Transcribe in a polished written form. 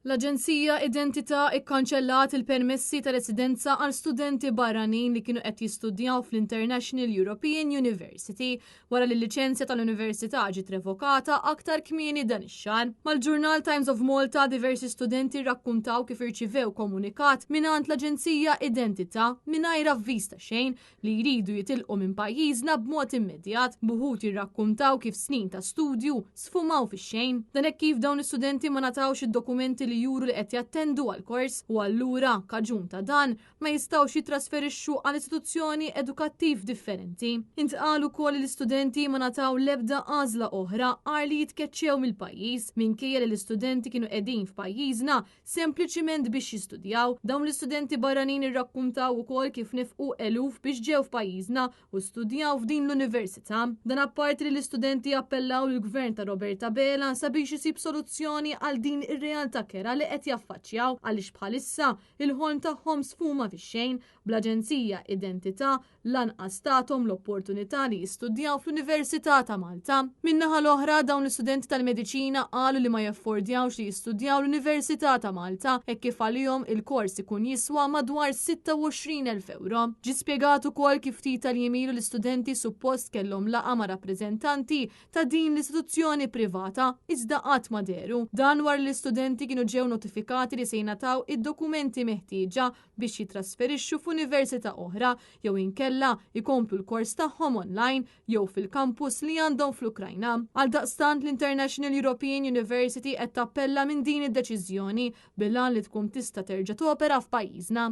L-Aġenzija Identità ikkanċellat il-permessi ta' residenza għal studenti barranin li kienu qed jistudjaw fl-International European University wara li l-liċenzja tal-università ġiet revokata aktar kmieni dan ix-xahar. Mal-ġurnal Times of Malta diversi studenti rrakkuntaw kif irċivew komunikat mingħand l-Aġenzija Identità mingħajr avviż ta' xejn li jridu jitilqu minn pajjiżna b'mod immedjat, b'uħud jirrakkuntaw kif snin ta' studju sfumaw fix-xejn. Dan hekk kif dawn l-istudenti ma ngħatawx id-dokumenti li juru li qed jattendu għall-kors u allura, kaġun ta' dan, ma jistgħux jittrasferixxu għal istituzzjoni edukattiv differenti. Intqal ukoll li l-istudenti ma ngħataw l-ebda għażla oħra għajr li jitkeċċew mill-pajjiż minkejja li l-istudenti kienu qegħdin f'pajjiżna sempliċiment biex jistudjaw. Dawn l-istudenti barranin irrakkuntaw ukoll kif nefqu eluf biex ġew f'pajjiżna u studjaw f'din l-università. Dan apparti li l-istudenti appellaw lill-Gvern ta' Robert Abela sabiex isib soluzzjoni għal din ir-realtà kerha li qed jaffaċċjaw għaliex bħalissa il-ħolm tagħhom sfuma fix-xejn bl-Aġenzija Identità lanqas tathom l-opportunità li jistudjaw fl-Università ta' Malta. Min-naħa l-oħra, dawn l-istudenti tal-mediċina qalu li ma jaffordjawx li jistudjaw l-Università ta' Malta hekk kif għalihom il-kors ikun jiswa madwar 26,000 ewro. Ġie spjegat ukoll kif ftit tal-jiem ilu l-istudenti suppost kellhom laqgħa ma' rappreżentanti ta' din l-istituzzjoni privata iżda qatt ma dehru. Dan wara li l-istudenti kienu ġew notifikati li se jingħataw id-dokumenti meħtieġa biex jittrasferixxu f'università oħra jew inkella jkomplu l-kors tagħhom online jew fil-kampus li għandhom fl-Ukrajna. Għaldaqstant l-International European University qed tappella minn din id-deċiżjoni bil-għan li tkun tista' terġa' topera f'pajjiżna.